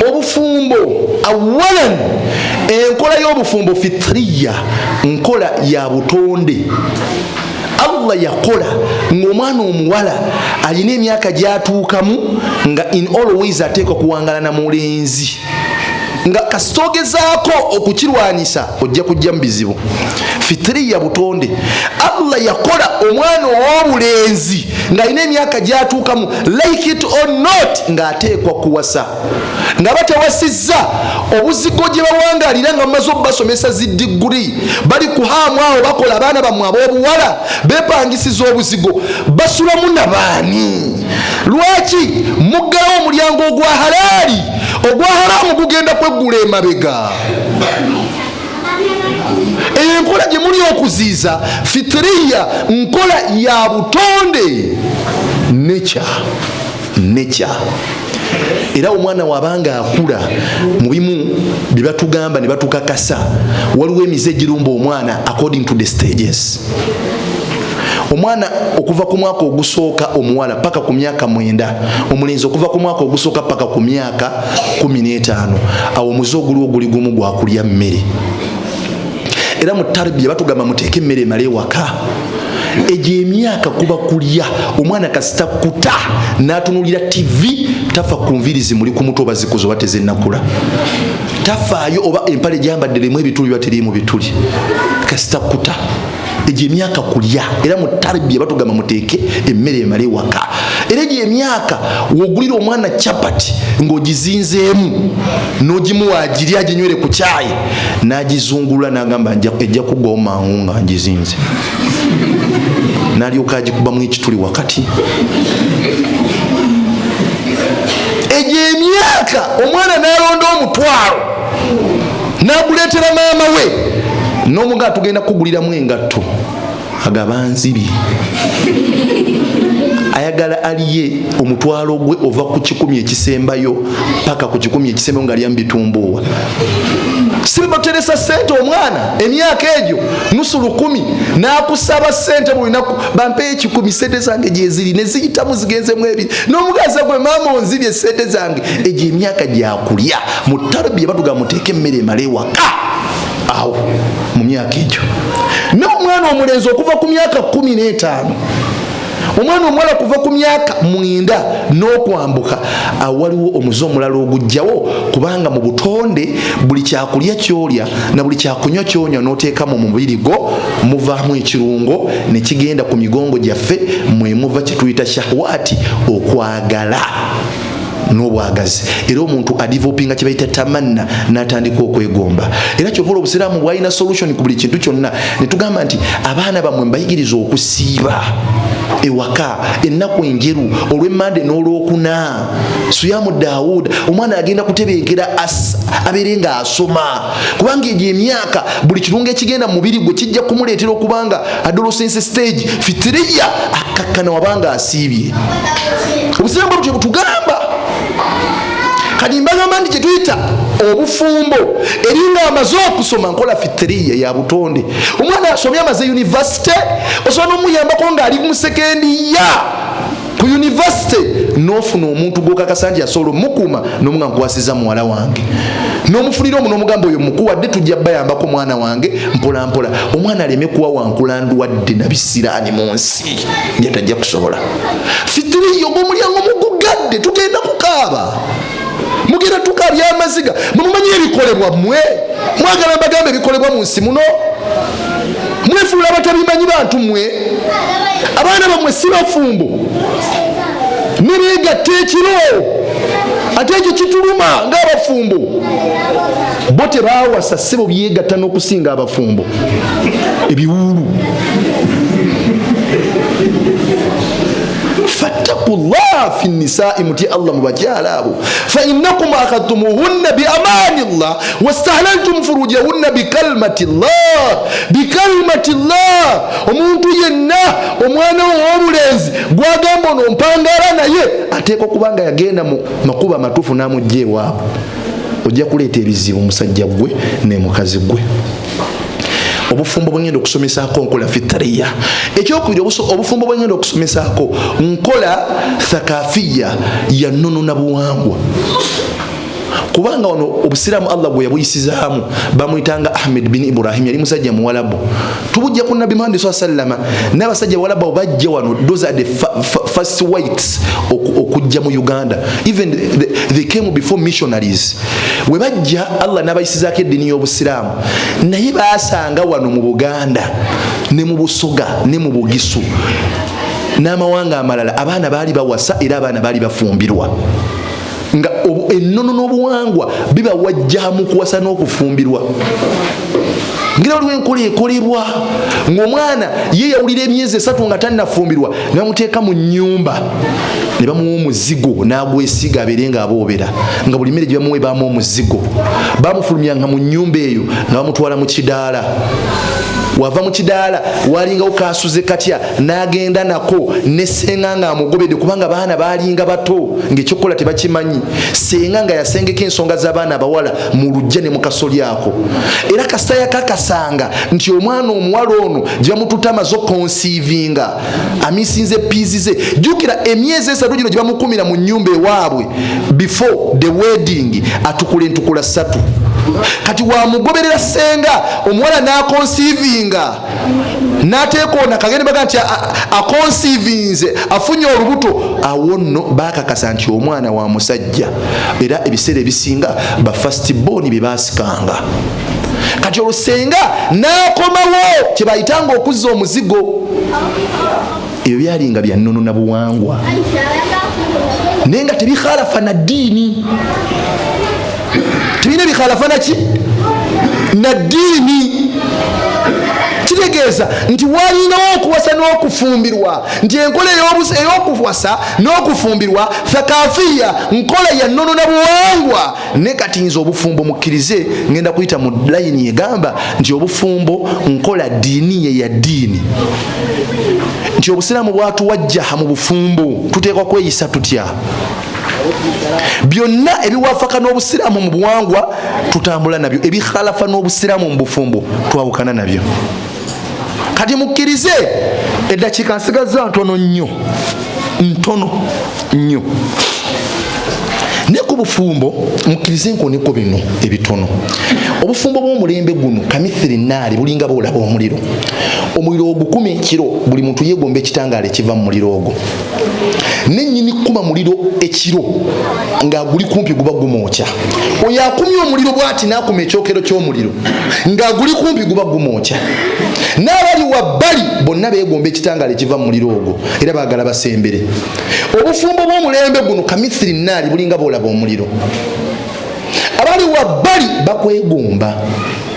Obufumbo awalan, enkola y'obufumbo fitriya, nkola ya butonde. Allah yakola ng'omwana omuwala alina emyaka gyatuukamu nga in all ways ateekwa kuwangala na mulenzi, nga kasita ogezaako okukirwanisa ojja kujja mu bizibu. Fitiriya, butonde. Allah yakola omwana ow'obulenzi ng'alina emyaka gyatuukamu, like it or not, ng'ateekwa kuwasa. Nga batawasizza, obuzigo gye bawangalira nga bamaze okubasomesa zi diguri, bali ku haamu awo bakola. Abaana bammwe ab'obuwala bepangisiza obuzigo, basulamu nabaani? Lwaki muggalawo omulyango ogwa halaali? Ogwa haramu gugenda kweggula emabega. Eyo enkola gye muli okuziiza fitiriya, nkola ya butonde, nekya nekya. Era omwana wabanga akula, mu bimu bye batugamba ne batukakasa, waliwo emize egirumba omwana according to the stages. Omwana okuva ku mwaka ogusooka omuwala paka ku myaka 9, omulenzi okuva ku mwaka ogusooka paka ku myaka 15, awo omuze oguliwo guli gumu, gwakulya mmere. Era mu tarbiya batugamba muteeke emmere emale ewaka. Egyo emyaka kuba kulya. Omwana kasita kuta n'atunulira TV, tafa ku nviiri zimuli ku mutwe oba zikuze oba tezinnakula, tafaayo oba empale gyambadde lemu ebituli oba teriimu bituli, kasita kuta. Egyo emyaka kulya. Era mu tarbiya batugamba muteeke emmere emale ewaka. Era egyo emyaka wogulira omwana chapati ng'ogizinzeemu n'ogimuwa agirye, aginywere ku kyayi, n'agizungulula n'agamba ejja kuggwawo mangu nga ngizinze, n'alyoka agikubamu ekituli wakati. Egyo emyaka omwana n'alonda omutwalo n'aguleetera maama we n'omugaa, tugenda kuguliramu engatto, agaba nzibi. Ayagala aliye omutwalo gwe ova ku 100 ekisembayo paka ku 100 ekisembayo nga alya mu bitumbuuwa. Si bateresa sente omwana emyaka egyo nusu lukumi, n'akusaba sente buli lunaku, bampeyo 100, sente zange gyeziri, neziyitamu zigenzemu ebiri, n'omugaza gwe, maama onzibye sente zange. Egyo emyaka gyakulya. Mu tarbiya batuga muteeke emmere emale ewaka awo mu myaka egyo. N'omwana omulenzi okuva ku myaka 15, omwana omuwala kuva ku myaka 9 n'okwambuka, awo waliwo omuze omulala ogujjawo, kubanga mu butonde buli kyakulya kyolya na buli kyakunywa kyonywa n'oteeka mu mubiri gwo, muvaamu ekirungo ne kigenda ku migongo gyaffe, mwemuva kyetuyita shahwati, okwagala n'obwagazi. Era omuntu adevelopinga kye bayita tamanna, n'atandika okwegomba. Era kyova obusiraamu bwalina solution ku buli kintu kyonna, ne tugamba nti abaana bammwe mbayigiriza okusiiba ewaka ennaku enjeru, olw'emmande n'olwokuna, suyamu Dawuda. Omwana agenda kutebenkera, abeere ng'asoma, kubanga egyo emyaka buli kirungo ekigenda mu mubiri gwe kijja kumuleetera okubanga adolescence stage fitiriya akakkana wabanga asiibye. Obusiraamu bwe butugamba. Kati mbagamba nti kyetuyita obufumbo eringa amaze okusoma, nkola fitiriya ya butonde. Omwana asomye, amaze university, osobola n'omuyambako ng'ali mu second year ku university, n'ofuna omuntu gwokakasa nti asobola omukuuma, nomuga nkuwasiza muwala wange, n'omufunira omu, n'omugamba oyo mukuwadde, tujja bayambako mwana wange mpola mpola, omwana aleme kuwa wankula ndwadde na bisiraani mu nsi njatajja kusobola. Fitiriya ogw'omulyango mugugadde, tugenda kukaaba, mugenda tukaabya amaziga. Mwemumanyi ebikolebwa mmwe, mwagala mbagambe ebikolebwa mu nsi muno? Mwefuula abatabimanyi. Bantu mmwe, abaana bammwe si bafumbo ne beegatta ekiro, ate ekyo kituluma ng'abafumbo. Bo tebawasa, ssebo, byegatta n'okusinga abafumbo ebiwuulu. Fattakullah fi nisai, mutye Allah mu bakyala abo. Fainnakum akhadtumuhunna bi amani llah wastahlaltum furujahunna bikalmati llah, bikalmati llah. Omuntu yenna omwana wo ow'obulenzi gwagamba ono mpangala naye, ateekwa kuba nga yagenda mu makubo amatuufu n'amugja ewaabwe. Ojja kuleeta ebizibu, musajja gwe ne mukazi gwe. Obufumbo bwengenda okusomesaako nkola fitariya. Ekyokubiri, obufumbo bwengenda okusomesaako nkola thakafiya, ya nnono na buwangwa. Kubanga wano obusiraamu Allah gwe yabuyisizaamu bamuyitanga Ahmed bin Ibrahim, yali musajja muwalabu. Tubujja ku Nabbi Muhammad sallallahu alaihi wasallam, n'abasajja bawalabu abo bajja wano, those are the first whites okujja mu Uganda. Even they came before missionaries. We bajja Allah n'abayisizaako eddiini y'obusiraamu, naye baasanga wano mu Buganda ne mu Busoga ne mu Bugisu n'amawanga amalala abaana baali bawasa era abaana baali bafumbirwa, nga ennono n'obuwangwa bibawajja mu kuwasa n'okufumbirwa. Ngira waliwo enkola ekolebwa ng'omwana ye yawulira emyezi 3 nga tannafumbirwa, ne bamuteeka mu nnyumba ne bamuwa omuzigo n'agwesiga abeere ng'aboobera, nga buli mmere gye bamuwa ebaamu omuzigo. Bamufulumyanga mu nnyumba eyo nga bamutwala mu kidaala. Wava mu kidaala walingawo kasuze katya n'agenda nako ne ssenga ng'amugobedde, kubanga baana baalinga bato ng'ekyokukola tebakimanyi. Ssenga nga yasengeka ensonga z'abaana abawala mu luggya ne mu kasoli ako, era kasita yakakasanga nti omwana omuwala ono gye bamututte amaze okonsiivinga, amisinze piizi ze. Jjukira emyezi 3 gino gye bamukumira mu nnyumba ewaabwe before the wedding, atukula entukula 3. Kati wamugoberera ssenga omuwala n'akonsiivinga n'ateeka ono akagende baga nti akonsiivinze afunye olubuto, awo nno baakakasa nti omwana wa musajja. Era ebiseera ebisinga ba first born be baasikanga. Kati olwo ssenga n'akomawo kye bayitanga okuzza omuzigo. Ebyo byalinga bya nnono na buwangwa, naye nga tebikhalafa na ddiini, tebirina bikhalafa naki na ddiini. Kitegeeza nti walinawo okuwasa n'okufumbirwa, nti enkola ey'okuwasa n'okufumbirwa thakafiya, nkola ya nnono na buwangwa. Ne kati nze obufumbo mukkirize ngenda kuyita mu layini egamba nti obufumbo nkola ddiiniye ya ddiini, nti obusiraamu bwatuwajjaha mu bufumbo, tuteekwa kweyisa tutya. Byonna ebiwafaka n'obusiraamu mu buwangwa tutambula nabyo, ebikhalafa n'obusiraamu mu bufumbo twawukana nabyo. Kati mukkirize eddakiika nsigazza ntono nnyo, ntono nnyo, ne ku bufumbo mukkirize nkoneko bino ebitono. Obufumbo bw'omulembe guno kamithiri naali bulinga bw'olaba omuliro. Omuliro ogukuma ekiro, buli muntu yeegomba ekitangaala ekiva mu muliro ogwo. Nennyini kkuma muliro ekiro ng'aguli kumpi guba gumwokya. Oyo akumye omuliro bw'ati n'akuma ekyokero ky'omuliro ng'aguli kumpi guba gumwokya. N'abali wabbali bonna beegomba ekitangaala ekiva mu muliro ogwo era baagala basembere. Obufumbo bw'omulembe guno kamithiri naali bulinga bw'olaba omuliro. Abali wabbali bakwegomba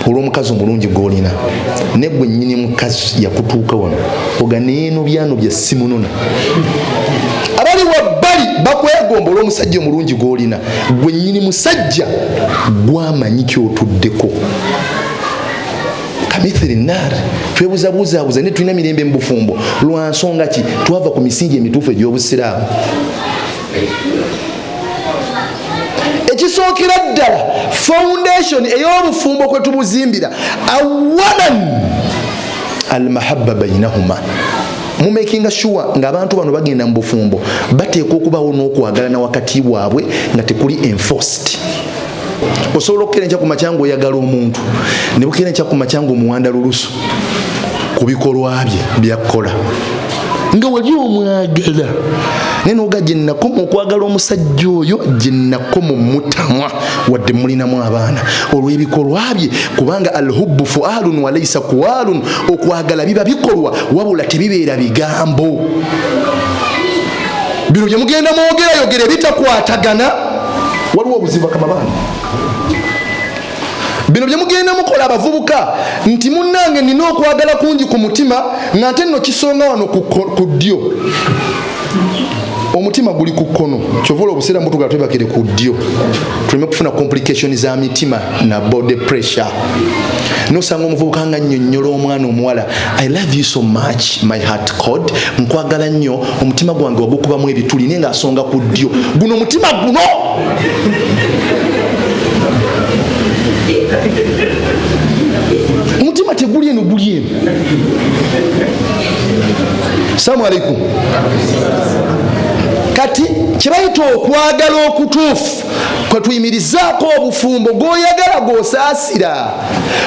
olw'omukazi omulungi gw'olina, ne gwe nnyini mukazi yakutuuka wano oga neeno byano bya simunona. Abali wabbali bakwegomba olw'omusajja omulungi gw'olina, gwe nnyini musajja gwamanyi ky'otuddeko. Kamithiri naar twebuzabuzabuza ne tulina mirembe mu bufumbo lwa nsonga ki? Twava ku misingi emituufu egy'obusiraamu. Ekisookera ddala foundation ey'obufumbo kwe tubuzimbira, awalan almahabba bainahuma, mumakinga sure ng'abantu bano bagenda mu bufumbo bateekwa okubawo n'okwagalana wakati waabwe nga tekuli enforced. Osobola okukeera enkya ku makya ng'oyagala omuntu, ne bukeera enkya ku makya ng'omuwanda lulusu ku bikolwa bye byakkola nga wali omwagala, naye noga gye nnakoma okwagala omusajja oyo, gye nnakoma omutamwa wadde mulinamu abaana olw'ebikolwa bye, kubanga alhubbu fualun walaisa kuwalun, okwagala biba bikolwa wabula tebibeera bigambo. Bino bye mugenda mwogerayogera ebitakwatagana, waliwo obuzibu bakama bange. Bino bye mugenda mukola abavubuka nti munnange nina okwagala kungi ku mutima nga nte nno kisonga wano ku ddyo, omutima guli ku kkono, kyova olwo obuseera mutugala twebakire ku ddyo tuleme kufuna complication za mitima na body pressure. Nosanga omuvubuka nga nnyonnyola omwana omuwala, I love you so much my heart code, nkwagala nnyo, omutima gwange wagukubamu ebituli, naye ng'asonga ku ddyo, guno omutima guno omutima teguli eno guli eno. Assalamu alaikum. Kati kyebayita okwagala okutuufu kwetuyimirizaako obufumbo, gwoyagala gwosaasira.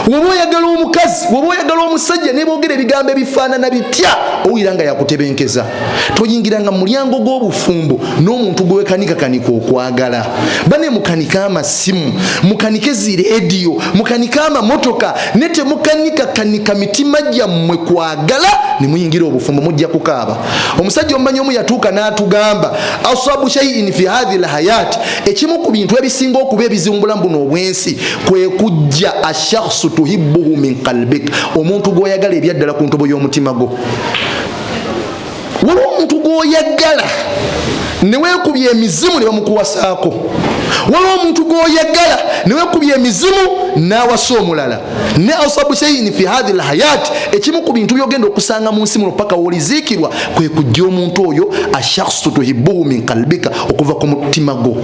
Woba oyagala omukazi, woba oyagala omusajja, nebogera ebigambo ebifaanana bitya, owulira nga yakutebenkeza. Toyingiranga mu mulyango gw'obufumbo n'omuntu gwewekanikakanika okwagala. Bane mukanike amasimu, mukanike zirediyo, mukanike amamotoka, ne temukanikakanika mitima gyammwe kwagala ne muyingira obufumbo, mujja kukaaba. Omusajja omumanyi omu yatuuka n'atugamba, asabu shaiin fi hathihi lhayati, ekimu ku bintu ebisinga okuba ebizibu mu bulamu buno obw'ensi kwe kujja ashakhsu tuhibbuhu min qalbik, omuntu gw'oyagala ebyaddala ku ntobo y'omutima gwo. Waliwo omuntu gw'oyagala newekubya emizimu ne bamukuwasaako. Waliwo omuntu gw'oyagala newekubya emizimu n'awasa omulala. Ne asabu shaiin fi hathihi lhayati, ekimu ku bintu byogenda okusanga mu nsi muno paka woliziikibwa kwe kujja omuntu oyo ashakhsu tuhibbuhu min qalbika, okuva ku mutima gwo.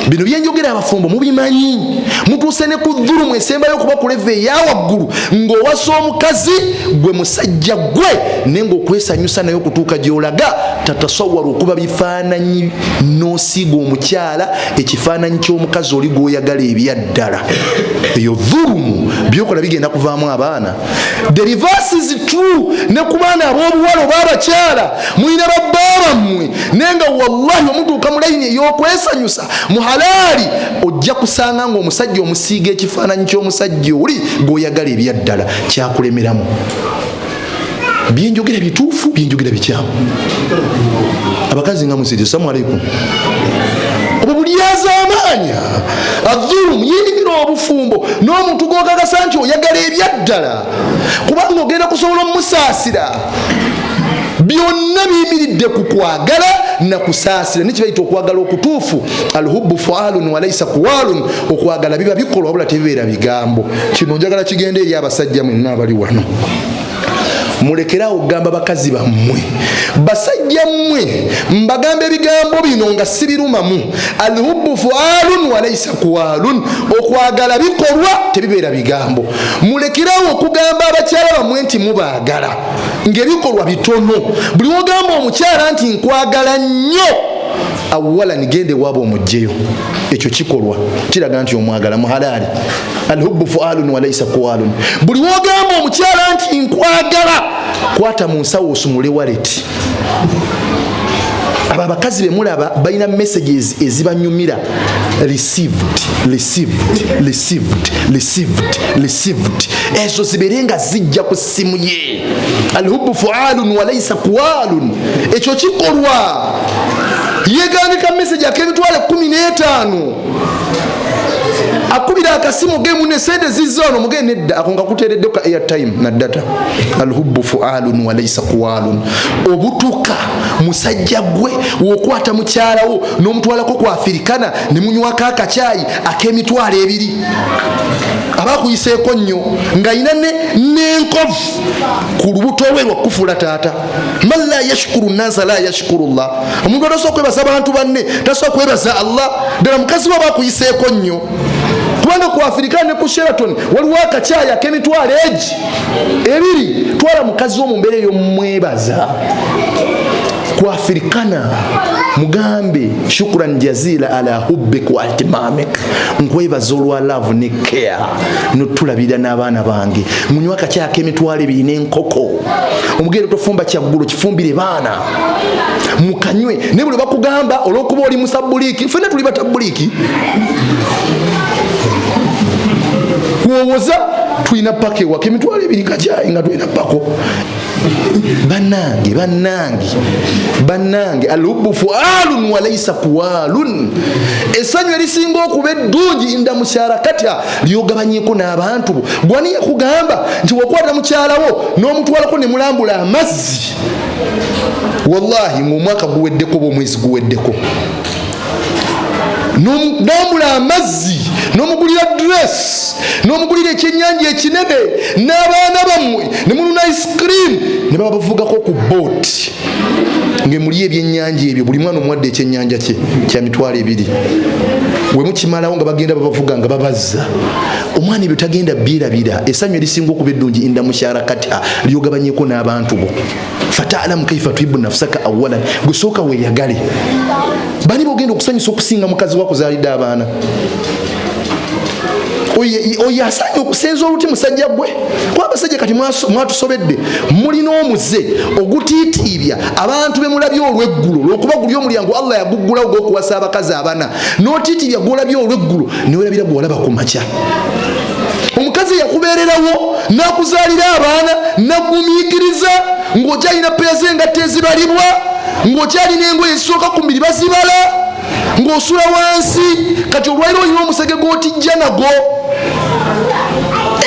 Bino byenjogera abafumbo mubimanyi, mutuuse ne ku dhulumu esembayo okuba ku leva eyawaggulu, ng'owasa omukazi gwe musajja gwe, naye ng'okwesanyusa naye okutuuka gy'olaga tatasawara okuba bifaananyi, n'osiiga omukyala ekifaananyi ky'omukazi oli gw'oyagala ebyaddala. Eyo dhulumu, byokola bigenda kuvaamu abaana. The reverse is true ne ku baana ab'obuwala oba abakyala. Mulina babba bammwe, naye nga wallahi omutuuka mu layini ey'okwesanyusa mu halaali, ojja kusanga ng'omusajja omusiiga ekifaananyi ky'omusajja oli gw'oyagala ebyaddala, kyakulemeramu. Byenjogera bituufu, byenjogera bikyamu. Abakazi nga musiri, assalamu alaikum. Obwo bulyazaamaanya, adhulumu. Yingira obufumbo n'omuntu gwokakasa nti oyagala ebyaddala, kubanga ogenda kusobola omusaasira. Byonna biyimiridde ku kwagala nakusaasira. Nekibayita okwagala okutuufu, alhubbu fualun walaisa kuwalun, okwagala biba bikolwa wabula tebibeera bigambo. Kino njagala kigende eri abasajja mwenna abali wano. Mulekerawo okugamba bakazi bammwe. Basajja mmwe, mbagamba ebigambo bino nga sibirumamu. Alhubbu fualun walaisa kuwalun, okwagala bikolwa tebibeera bigambo. Mulekerawo okugamba abakyala bammwe nti mubaagala ng'ebikolwa bitono. Buli wogamba omukyala nti nkwagala nnyo, awala nigende waaba omugjeyo, ekyo kikolwa kiraga nti omwagala muhalaali. Alhubbu fualun walaisa kuwalun. Buli wogamba omukyala nti nkwagala, kwata mu nsawo osumule waleti. Abo abakazi bemulaba balina messages ezibanyumira, received, received, received, received, received, ezo zibeere nga zijja ku simu ye. Alhubbu fualun walaisa kuwalun, ekyo kikolwa. Yegandika message ak'emitwalo 15, akubira akasimu gemu ne sente zizza ono mugende nedda, ako nga kuteereddeko ka airtime na data. Alhubbu fualun walaisa kuwalun. Obutuka musajja gwe wokwata mukyalawo n'omutwalako ku afirikana ne munywako akacaayi ak'emitwalo 2, aba akuyiseeko nnyo, ng'alina n'enkovu ku lubuto lwe lwakufuula taata. Man la yashkuru nasa la yashkuru llah. Omuntu atasobola kwebaza bantu banne tasobola kwebaza Allah. Ddala mukazi we aba akuyiseeko nnyo, kubanga ku afirika ne ku Sheraton waliwo akacaayi ak'emitwalo egi 2. Twala mukazi wo mu mbeera ey'omwebaza ku afirikana, mugambe shukran jazila ala hubbik wa ihtimamik, nkwebaza olwa love ne care notulabirira n'abaana bange. Munywa akacaayi ak'emitwalo 2 n'enkoko, omugendo tofumba kyaggulo, kifumbire baana mukanywe. Naye buli bakugamba olwokuba oli musabuliiki, fenna tuli batabuliiki, kuwowoza tulina paka ewaka emitwalo 2 kacaayi nga tulina pako. Bannange, bannange, bannange, alhubbu fualun walaisa kuwalun. Essanyu erisinga okuba eddungi inda musharakatya lyogabanyeko n'abantu bo. Gwani yakugamba nti wakwata mukyalawo n'omutwalako ne mulambula amazzi, wallahi ng'omwaka guweddeko oba omwezi guweddeko? N'omugambula amazzi, n'omugulira dress, n'omugulira ekyenyanja ekinene n'abaana bammwe, ne mununa ice cream, ne baba bavugako ku boat ngemuli ebyenyanja ebyo. Buli mwana omuwadde ekyenyanja kye kya 20,000. Wemukimalawo nga bagenda babavuga nga babazza. Omwana ebyo tagenda byerabira. Essanyu erisinga okuba eddungi inda musharakatiha lyogabanyeko n'abantu bo. Fatalamu kaifa tuhibu nafsaka awalan, gwe sooka weeyagale. Bani bogenda okusanyusa okusinga mukazi wakuzaalidde abaana? Oyo asaanye okusenza oluti musajja gwe. Kuba abasajja kati mwatusobedde, mulina omuze ogutiitiibya abantu bemulabye olweggulo, lwokuba guli omulyango Allah yaguggulawo gwokuwasa abakazi abana, n'otiitiibya gwolabye olweggulo newerabira gwolaba ku makya. Omukazi yakubeererawo n'akuzaalira abaana, nagumiikiriza ng'okyalina peya z'engatto ezibalibwa, ng'okyalina engoye ezisooka ku mbiri bazibala, ng'osula wansi. Kati olwaliro olina omusege gw'otijja nagwo.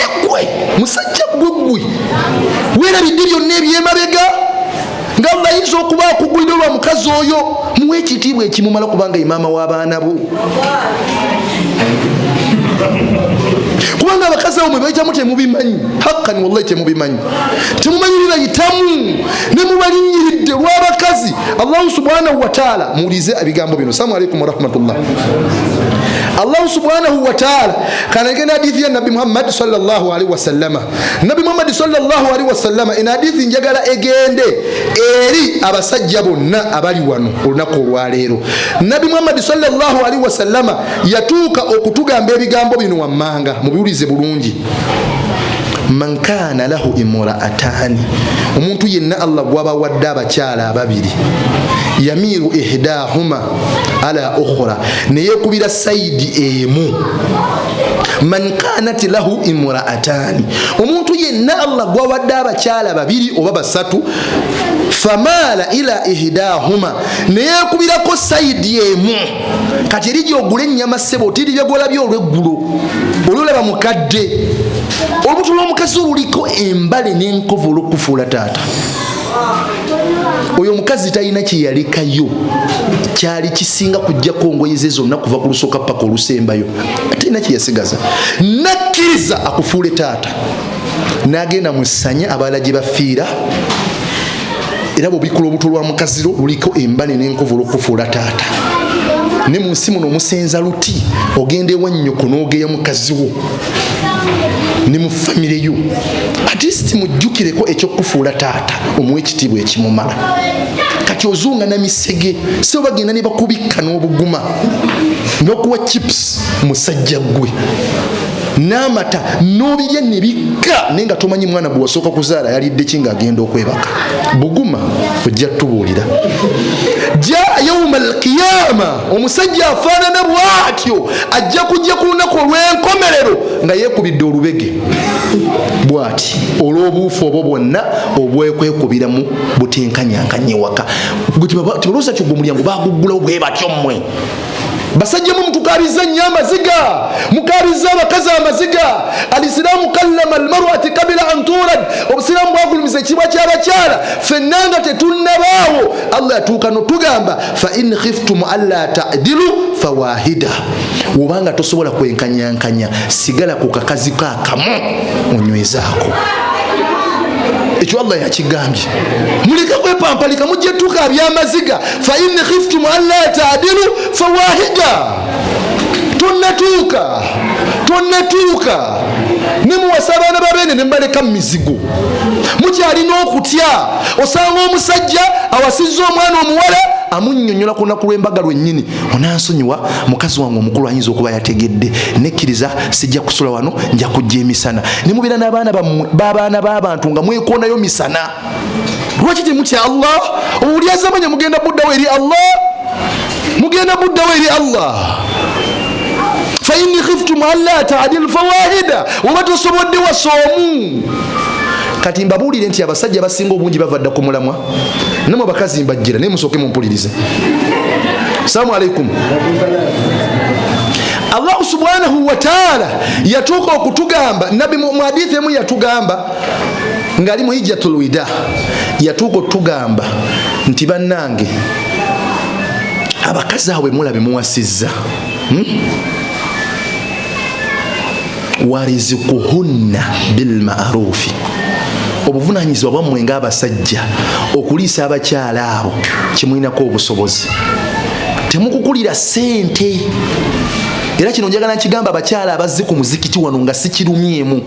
Egwe musajja gwe gwe weerabidde byonna ebyemabega nga Allah ayinza okuba akugulira olwa mukazi oyo. Muwe ekitiibwa ekimumala, kubanga ye maama w'abaana bo. Kubanga abakazi abo mwe bayitamu temubimanyi. Hakkan wallahi temubimanyi, temumanyi bibayitamu ne mubalinyiridde lw'abakazi. Allahu subhanahu wataala, muwulize ebigambo bino. Salamu alaikum warahmatullah. Allahu subhanahu wataala kanagenda hadithi ya Nabbi Muhammad sallallahu alaihi wasallama. Nabbi Muhammad sallallahu alaihi wasallama, eno hadithi njagala egende eri abasajja bonna abali wano olunaku olwaleero. Nabbi Muhammad sallallahu alaihi wasallama yatuuka okutugamba ebigambo bino wammanga, mubiwulize bulungi. Man kana lahu imraatani, omuntu yenna Allah gwabawadde abakyala ababiri, yamiru ihdahuma ala ukhra, neyekubira saidi emu. Man kanat lahu imraatani, omuntu yenna Allah gwawadde abakyala babiri oba basatu, famaala ila ihdahuma, neyekubirako saidi emu. Kati eri gyogula ennyama ssebo, otiribye gwolabye olweggulo, olwolaba mukadde, olubuto lw'omukazi oluliko embale n'enkovu olw'okufuula taata. Oyo omukazi talina kyeyalekayo kyali kisinga kujjako ngoye ze zonna kuva ku lusooka paka olusembayo, talina kyeyasigaza. Nakkiriza akufuule taata, n'agenda mu ssanya abalala gye bafiira. Era bwobikula olubuto lwa mukazi lwo luliko embale n'enkovu olw'okufuula taata. Ne mu nsi muno omusenza luti, ogenda ewa nnyoko n'ogeya mukazi wo ne mu famire yo. At least mujjukireko ekyokufuula taata, omuwa ekitiibwa ekimumala. Kati ozunga na misege si bagenda ne bakubikka n'obuguma n'okuwa chips musajja gwe n'amata n'obirya ne bikka, naye nga tomanyi mwana gwe wasooka kuzaala yalidde ki ng'agenda okwebaka. Buguma ojja tubuulira ja yauma alqiyama. Omusajja afaanana bw'atyo ajja kujja ku lunaku olw'enkomerero nga yeekubidde olubege bw'ati olw'obuufu obwo bwonna obwekwekubiramu butenkanyankanya ewaka. Tebalowooza ti ogwo omulyango baguggulawo bwe batyo. Mmwe basajja mu mutukabiza nnyo amaziga, mukabiza abakazi amaziga. Alisiraamu kallama almarati kabila an turad, obusiraamu bwagulumiza ekibwa ky'abakyala ffenna nga tetunnabaawo. Allah yatuuka notugamba fa in khiftum alla tadilu fawahida, wobanga tosobola kwenkanyankanya, sigala ku kakazi kaakamu onywezaako. Ekyo Allah yakigambye, muleke kwepampalika, mujje tukabya amaziga. Fa in khiftum alla tadilu fawahida. Tonnatuuka, tonnatuuka ne muwasa abaana babene ne mubaleka mu mizigo, mukyalina okutya. Osanga omusajja awasizza omwana omuwala, amunnyonnyola ku lunaku lw'embaga lwennyini, onansonyiwa mukazi wange omukulu ayinza okuba yategedde, nekkiriza sijja kusula wano, nja kujja emisana. Ne mubeera n'abaana b'abaana b'abantu nga mwekonayo misana. Lwaki temutya Allah? Obulyazamanya mugenda buddawo eri Allah, mugenda buddawo eri Allah. Fain khiftum alla tadilu fawahida, oba tosobodde wasa omu. Kati mbabuulire nti abasajja abasinga obungi bava dda ku mulamwa. Namwe abakazi mbajjira, naye musooke mumpulirize. Salamu alaikum. Allahu subhanahu wataala yatuuka okutugamba, nabbi mu hadithi emu yatugamba ngaali mu hijjatul wida, yatuuka otugamba nti bannange abakazi awo bemulabe muwasizza Warizikuhunna bilmarufi, obuvunanyizibwa bwammwe ng'abasajja okuliisa abakyala abo kimulinako obusobozi, temukukulira sente. Era kino njagala nkigamba abakyala abazzi ku muzikiti wano nga sikirumyemu,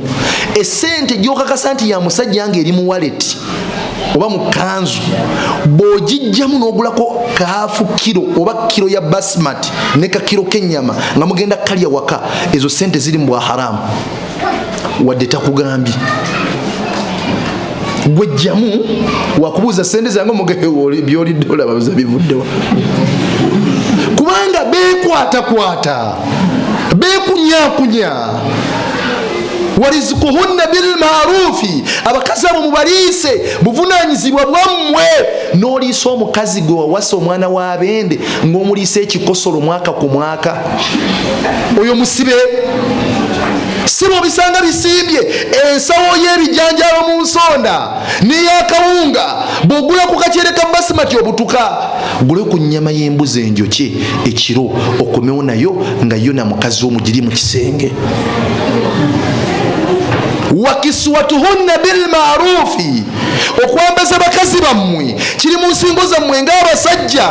esente gyokakasa nti ya musajja nga eri mu waleti oba mu kanzu, bw'ogijjamu n'ogulako kaafu kiro oba kiro ya basmati ne kakiro k'ennyama nga mugenda kalya waka, ezo sente ziri mu bwa haramu. Wadde takugambye, gwejjamu wakubuuza sente zange byolidde olababuza bivuddewa, kubanga bekwatakwata, bekunyakunya. Warizikuhunna bilmarufi, abakazi abo mubaliise, buvunanyizibwa bwammwe. N'oliisa omukazi gwe wawasa omwana w'abende ng'omuliisa ekikosolo mwaka ku mwaka, oyo musibe. Siba obisanga bisimbye ensawo y'ebijanjalo mu nsonda n'eyakawunga. Bw'ogula ku kakyere ka basimati obutuka, gule ku nnyama y'embuzi enjokye ekiro, okomewo nayo nga yo na mukazi omugiri mu kisenge. Wakiswatuhunna bilmarufi, okwambaza bakazi bammwe kiri mu nsingo zammwe ng'abasajja.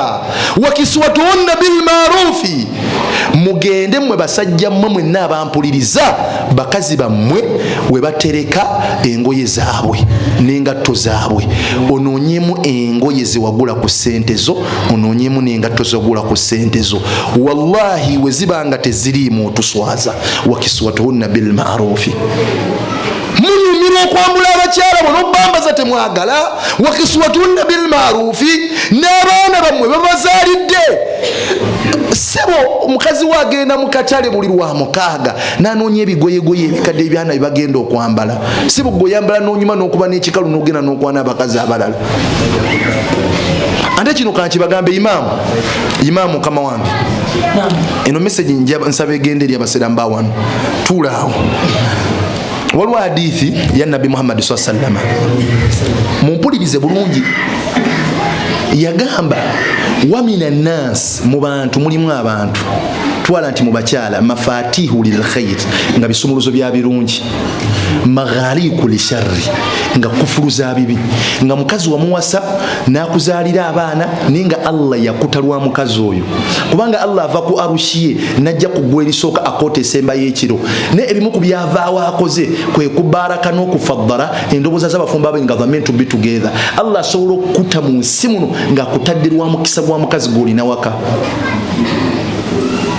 Wakiswatuhunna bilmarufi, mugende mmwe basajja mmwe mwenna abampuliriza, bakazi bammwe we batereka engoye zaabwe n'engatto zaabwe, onoonyemu engoye zewagula ku ssente zo, onoonyemu n'engatto zewagula ku ssente zo. Wallahi we ziba nga teziriimu otuswaza. Wakiswatuhunna bilmarufi, munyumirwa okwambula abakyala bo nobambaza temwagala. Wakiswatunna bilmarufi, n'abaana bammwe babazaalidde. Sebo, omukazi we agenda mu katale buli lwa mukaaga nanoonya ebigoyegoye ebikadde ebyana byebagenda okwambala. Sebo, gwe oyambala n'onyuma n'okuba n'ekikalu n'ogenda n'okwana abakazi abalala. Ate kino kankibagambe, imaamu, imaamu mukama wange, eno message nsaba egende eri abasiramu ba wano. Tuulaawo, waliwo hadithi ya Nabbi Muhammadi saa sallama, mumpulirize bulungi. Yagamba, wamina nnas, mu bantu mulimu abantu, twala nti mu bakyala, mafatihu lilkhair, nga bisumuluzo bya birungi, maghaliku lisharri, nga kufulu za bibi. Nga mukazi wamuwasa n'akuzaalira abaana, naye nga Allah yakuta lwa mukazi oyo, kubanga Allah ava ku arushiye najja ku ggulu erisooka akoota esembayo ekiro, naye ebimu ku byavaawo akoze kwe kubaraka n'okufaddala endowooza z'abafumbo abe nga the meant to be together. Allah asobola okukuta mu nsi muno ng'akutadde lwa mukisa gwa mukazi gw'olina waka,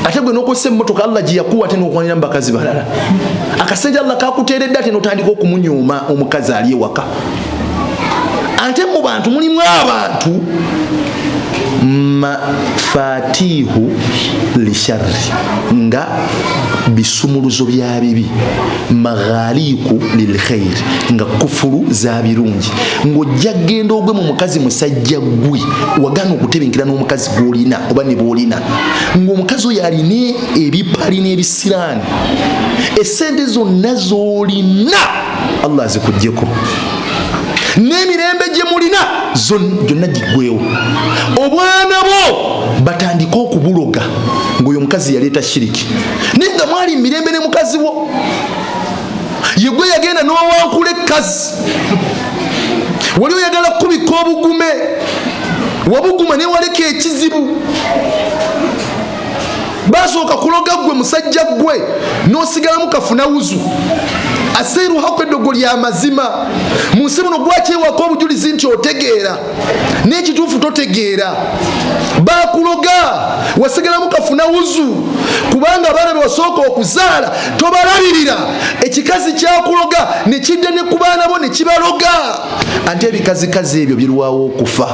ate gwe nokozesa emmotoka Allah gye yakuwa, ate n'okwanira mu bakazi balala. Akasente Allah kakuteeredde, ate n'otandika okumunyooma omukazi ali ewaka. Ate mu bantu mulimu abantu mafatihu lisharri, nga bisumuluzo bya bibi, maghaliku lilkhairi, nga kufulu za birungi. Ng'ojja genda ogwe mu mukazi musajja gwe wagaana okutebenkera n'omukazi gw'olina oba ne bw'olina, ng'omukazi oyo alina ebipali n'ebisiraani, esente zonna z'olina Allah azikugjeko, n'emirembe gye mulina gyonna giggwewo, obwana bwo batandike okubuloga ng'oyo omukazi yaleeta shiriki, naye nga mwali mirembe ne mukazi wo. Yegwe yagenda n'owankula ekkazi, wali oyagala kukubika obugume, wabuguma naye waleka ekizibu. Basooka kuloga ggwe musajja ggwe, n'osigalamu kafuna wuzu aseeruhako eddogo lya mazima mu nsi muno. Gwakyewako obujulizi nti otegeera, n'ekituufu totegeera. Bakuloga, wasigalamu kafuna wuzu, kubanga abaana be wasooka okuzaala tobalabirira. Ekikazi kyakuloga ne kidda ne ku baana bo ne kibaloga. Ate ebikazikazi ebyo birwawo okufa.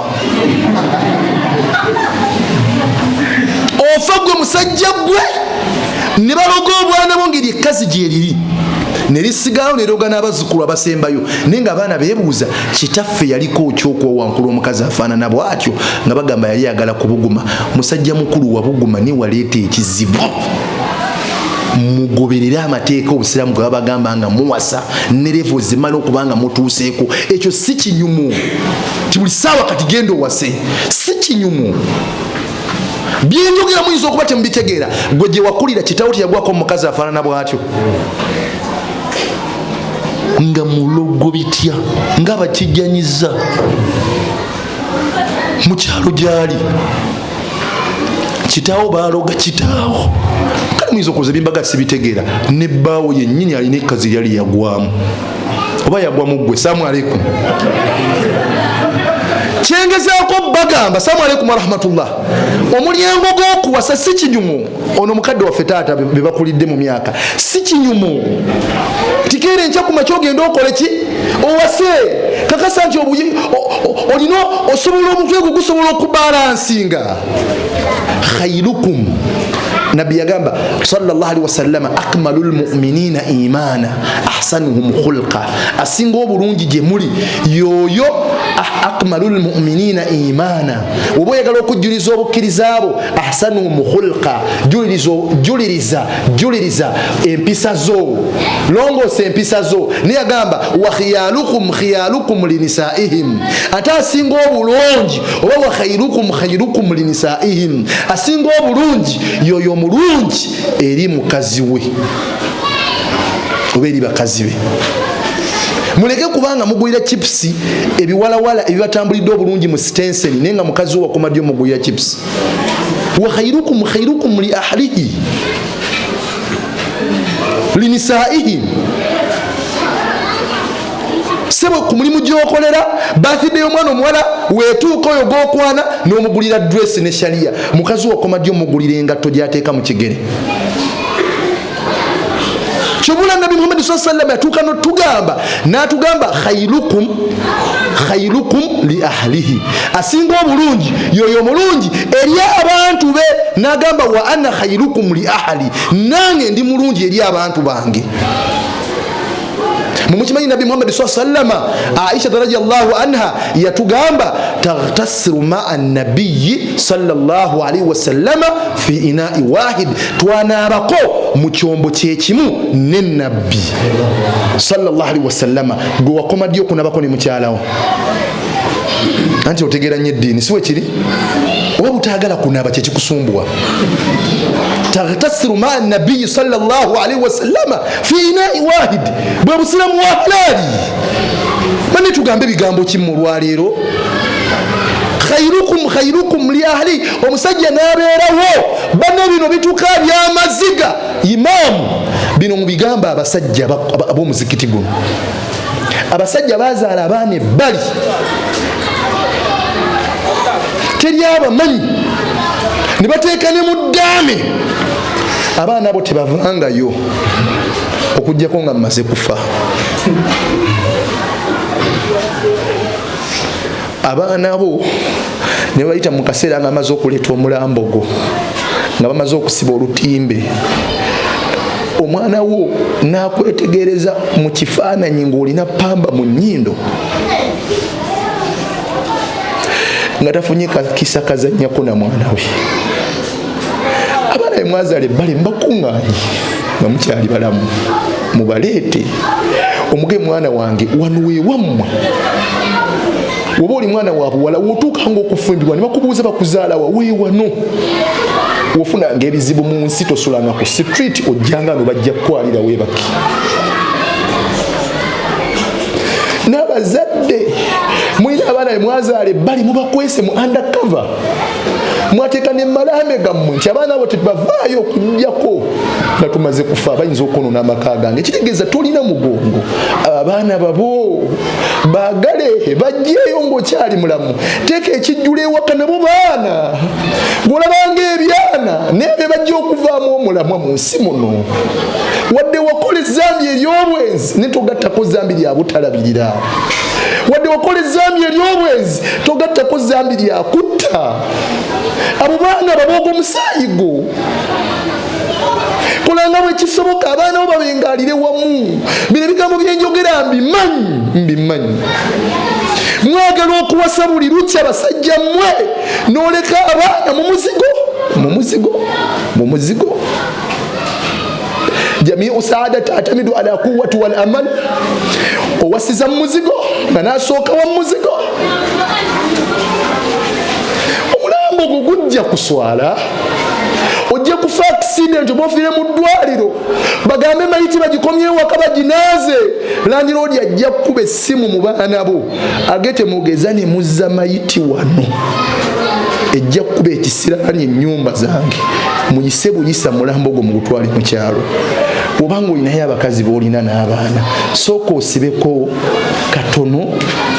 Ofa gwe musajja gwe, ne baloga obwana bo ngeri ekkazi gyeriri nerisigalawo neroga n'abazzukulu abasembayo, naye nga abaana beebuuza, kitaffe yaliko okyokuwawankula omukazi afaanana bwatyo? Nga bagamba yali ayagala kubuguma. Musajja mukulu, wabuguma ne waleeta ekizibu. Mugoberere amateeka obusiraamu gwe babagamba nga muwasa ne levo zimala okuba nga mutuuseeko. Ekyo si kinyumu ti buli ssaawa kati genda owase, si kinyumu. Byenjogera muyinza okuba temubitegeera. Gwe gye wakulira kitawo teyagwako omukazi afaanana bw'atyo, nga mulogo bitya, nga bakijjanyiza mu kyalo gyali kitaawo baloga kitaawo. Kale muyinza okuza ebimbaga sibitegeera. Ne bbaawo yennyini alina ekkazi lyali yagwamu oba yagwa mu ggwe. Salaamu aleikum. Kyengezaako bagamba, salaamu aleikum warahmatullah. Omulyango gw'okuwasa si kinyumu. Ono mukadde waffe taata be bakulidde mu myaka, si kinyumu. Tikeera enkya ku makya ogenda okole ki, owase. Kakasa nti olina osobola, omutwe gwo gusobola okubalansinga. Khairukum, nabbi yagamba sallallahu alaihi wasallama, akmalu lmuminina imana ahsanuhum khulqa. Asinga obulungi gye muli yoyo akmalu lmuminina imana. Oba oyagala okujjuliza obukkiriza bwo, ahsanuhum khulqa, juliriza juliriza empisa zo, longoosa empisa zo. Naye yagamba wa khiyalukum khiyalukum linisaihim, ate asinga obulungi oba wa khairukum khairukum linisaihim, asinga obulungi yoyo omulungi eri mukazi we oba eri bakazi be. Muleke kubanga mugulira chipusi ebiwalawala ebibatambulidde obulungi mu sitenseni, naye nga mukazi wo wakoma ddi omugulira chipusi? Wa khairukum khairukum li ahlihi linisaihim. Sebo, ku mulimu gyokolera, birthday y'omwana omuwala wetuuka, oyo gwokwana n'omugulira dress ne sharia. Mukazi wakoma ddi omugulira engatto gyateeka mu kigere? Kyobula Nabi Muhammadi saa sallam yatuuka notugamba, natugamba khairukum khairukum li ahlihi, asinga obulungi yoyo omulungi eri abantu be. Nagamba wa ana khairukum li ahli, nange ndi mulungi eri abantu bange. Mumukimanyi Nabi Muhammadi saa sallama, Aisha radiallahu anha yatugamba taghtasiru maa nabiyi sallallahu alaihi wasallama fi inai wahid, twanaabako mu kyombo kyekimu ne Nabbi sallallahu alaihi wasallama. Gwe wakoma ddi okunabako ne mukyalawo? Anti otegeera nnyo eddiini, si wekiri? Oba butaagala kunaaba kyekikusumbuwa? Taghtasiru maa nabiyi sallallahu alaihi wasallama fi inai wahid, bwe busiramu wa halaali. Bane, tugambe ebigambo kimu olwaleero, khairukum khairukum li ahli. Omusajja n'abeerawo bane, bino bituka byamaziga. Imaamu, bino mubigamba abasajja ab'omuzikiti guno, abasajja bazaala abaana ebbali, teri abamanyi, ne bateeka ne mu ddaame. Abaana abo tebavangayo okugjako nga mmaze kufa. Abaana bo ne bayita mu kaseera nga bamaze okuleeta omulambo gwo, nga bamaze okusiba olutimbe, omwana wo n'akwetegereza mu kifaananyi ng'olina pamba mu nnyindo, nga tafunye kakisa kazannyako na mwana we. Abaana be mwazaala ebbali mubakuŋŋaanye nga mukyali balamu, mubaleete, omuge mwana wange wano wewammwe. Woba oli mwana wa buwala, wotuukanga okufumbirwa ne bakubuuza bakuzaalawa, weewano. Wofunanga ebizibu mu nsi, tosulanga ku street, ojjanga no bajja kukwalira weebaki. N'abazadde mulina abaana bemwazaala ebbali, mubakwese mu undercover, mwateeka nemalaame gammwe nti abaana abo tebavaayo okugjako nga tumaze kufa, bayinza okwonona amaka gange. Kitegeeza tolina mugongo. Abaana babo baagale, bajjeeyo ng'okyali mulamu. Teeka ekijjulo ewaka, nabo baana ng'olabanga ebyana, naye be bajja okuvaamu omulamwa mu nsi muno. Wadde wakola ezambi ery'obwenzi, ne togattako zambi lya butalabirira. Wadde wakola ezambi ery'obwenzi, togattako zambi lya kutta. Abo baana babooga omusaayi gwo. Kolanga bwe kisoboka abaana bo babengalire wamu. Bino ebigambo byenjogera mbimanyi, mbimanyi. Mwagala okuwasa buli lukya, basajja mmwe, n'oleka abaana mu muzigo, mu muzigo, mu muzigo. Jamiu saada tatamidu ala quwati wal amal. Owasiza mu muzigo nga nasooka wa muzigo, omulambo Omulambo gwo gujja kuswala, ojja kufa accident oba ofiire mu ddwaliro, bagambe mayiti bagikomyewo waka baginaaze. Landiroodi ajja kukuba essimu mu baana bo age temugeza ne muzza mayiti wano, ejja kukuba ekisiraani ennyumba zange, muyise buyisa mulambo gwo mugutwale mu kyalo. Obanga olinayo abakazi boolina n'abaana, sooka osibeko katono.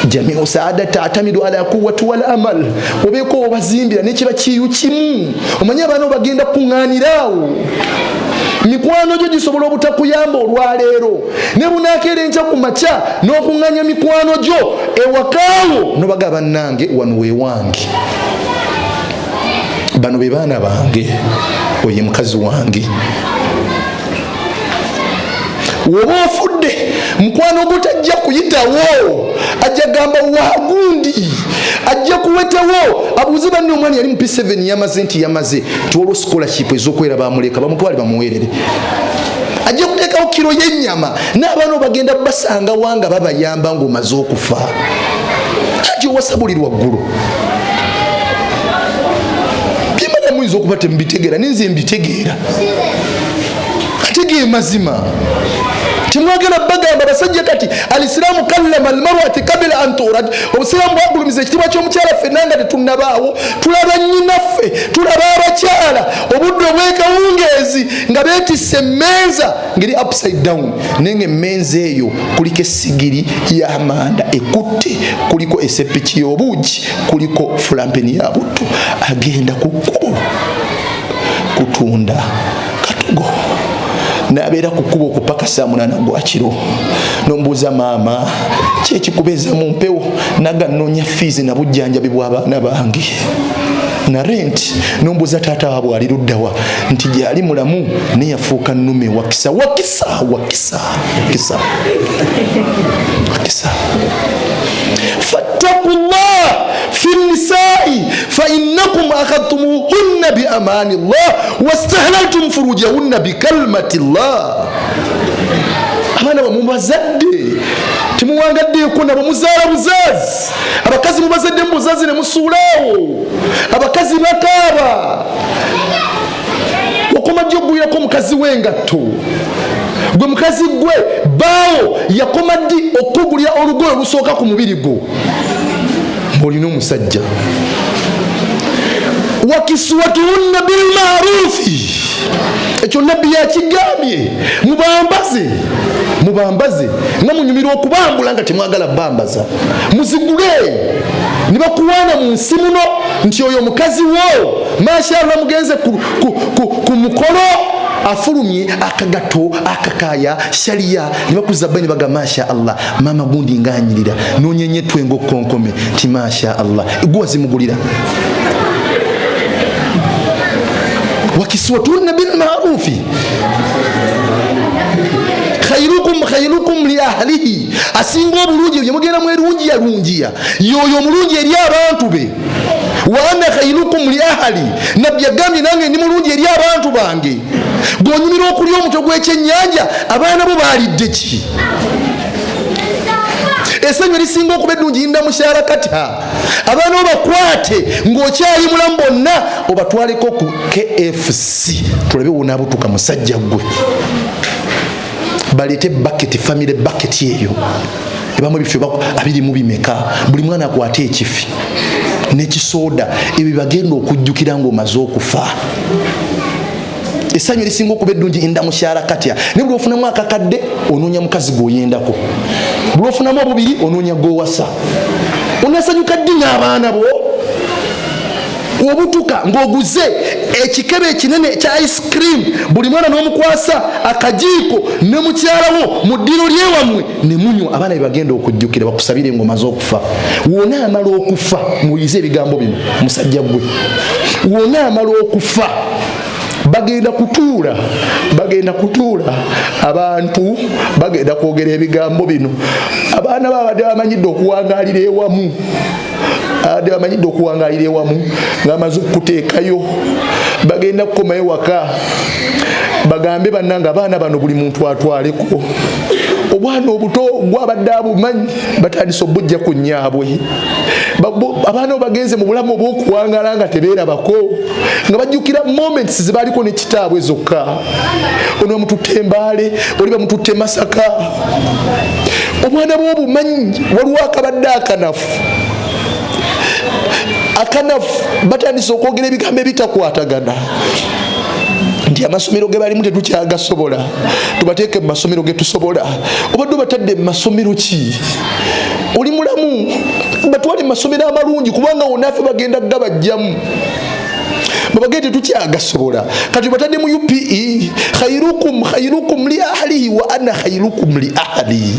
Jamiu saada tatamidu ala quwati wal amal, obeeko obazimbira nekiba kiyu kimu, omanye abaana obagenda kuŋŋaaniraawo. Mikwano gyo gisobola obutakuyamba olwaleero, ne bunakeera enkya ku makya n'okuŋŋanya mikwano gyo ewakaawo nobaga, bannange wano wewange, bano be baana bange, oye mukazi wange. Woba ofudde, mukwano gwo tajja kuyitawo, ajja gamba wagundi, ajja kuwetawo abuuze banne omwana yali mu P7 yamaze nti yamaze nti waliwo scholarship ez'okwera, bamuleka bamutwale bamuweerere. Ajja kuteekawo kiro y'ennyama n'abaana obagenda basanga wanga babayamba ng'omaze okufa. Kati owasa buli lwaggulu, byemanya muyinza okuba temubitegeera, ninze mbitegeera, ate ge mazima temwagala bagamba basajja. Kati alisiraamu kallama almarati kabila an turad, obusiraamu bwagulumiza ekitiibwa ky'omukyala. Ffenna nga tetunnabaawo tulaba nnyinaffe, tulaba abakyala obudde obwekawungeezi nga beetisse emmeeza ngeri upside down, naye nga emmeeza eyo kuliko essigiri y'amanda ekutte, kuliko esepiki y'obuugi, kuliko fulampeni ya butto, agenda ku kkubo kutunda katogo, nabeera ku kkubo okupaka saa 8 gwa kiro. Nombuuza, maama kyekikubeeza mu mpewo? Naga nnoonya fiizi na bujjanjabi bw'abaana bange na rent. Nombuuza taata waabwe ali luddawa? Nti gyali mulamu, naye yafuuka nnume. Wakisa, wakisa, wakisa, wakisa, wakisa. Fattakullah fi nisai fainnakum akhadtumuhunna biamani llah wastahlaltum furujahunna bikalmati llah. Abaana bamwe mubazadde temuwangaddeeko nabo, muzaala buzaazi. Abakazi mubazadde mu buzazi ne musuulaawo. Abakazi bakaaba. Okoma ddi okugulirako omukazi w'engatto? Gwe mukazi gwe baawo yakoma ddi okukugulira olugoye olusooka ku mubiri gwo ng'olina omusajja? Wakiswatuhunna bilmarufi, ekyo nabbi yakigambye, mubambaze, mubambaze nga munyumirwa okubambula, nga temwagala bambaza, muzigule ne bakuwaana mu nsi muno nti oyo mukazi wo, mashallah. Mugenze ku mukolo, afulumye akagato akakaya shaliya, ne bakuza bba ne baga, masha Allah, maama gundi nganyirira, nonyenye twenga okkonkome nti masha Allah, gwe wazimugulira. Wakiswatunna bilmarufi, khairukum khairukum li ahlihi, asinga obulungi bye mugenda mwerungiya lungiya yoyo omulungi eri abantu be. Wa ana khairukum li ahli, nabbi yagambye nange ndi mulungi eri abantu bange. Gwonyumira okulya omutwe gw'ekyennyanja, abaana bo baalidde ki? Essanyu erisinga okuba eddungi yinda mukyala kata abaana obakwate ng'okyali mulamu, bonna obatwaleko ku KFC, tulabe wonaabutuka musajja ggwe. Baleete baketi, family baketi eyo ebamu ebifi abiri mu bimeka, buli mwana akwate ekifi n'ekisooda. Ebyo bagenda okujjukira ng'omaze okufa. Essanyu erisinga okuba eddungi inda mukyala katya, naye buli ofunamu akakadde onoonya mukazi gw'oyendako, buli ofunamu obubiri onoonya gw'owasa. Onasanyuka ddi n'abaana bo obutuka ng'oguze ekikebe ekinene ekya ice cream, buli mwana n'omukwasa akajiiko ne mukyalawo mu ddiro lyewammwe ne munywa? Abaana bye bagenda okujjukira bakusabire ng'omaze okufa. Wona amala okufa, muyize ebigambo bino, musajja gwe, wona amala okufa bagenda kutuula, bagenda kutuula, abantu bagenda kwogera ebigambo bino. Abaana babadde bamanyidde okuwangaalira ewamu, abadde bamanyidde okuwangaalira ewamu ng'amaze okukuteekayo, bagenda kukomayo waka bagambe, bannanga abaana bano buli muntu atwaleko. Obwana obuto gwabadde abumanyi batandise obujja ku nnyaabwe. Abaana bagenze mu bulamu obw'okuwangala nga tebeerabako, nga bajjukira moments zebaliko ne kitaabwe zokka. Ono bamututte Embaale, oli bamututte Masaka. Obwana bw'obumanyi waliwo akabadde akanafu akanafu, batandise okwogera ebigambo ebitakwatagana nti amasomero ge balimu tetukyagasobola, tubateeke mu masomero ge tusobola. Obadde obatadde mu masomero ki? Oli mulamu, batwale mu masomero amalungi, kubanga wonaffe bagenda gabajjamu babagende tetukyagasobola. Kati batadde mu UPE. Khairukum khairukum li ahlihi wa ana khairukum li ahli.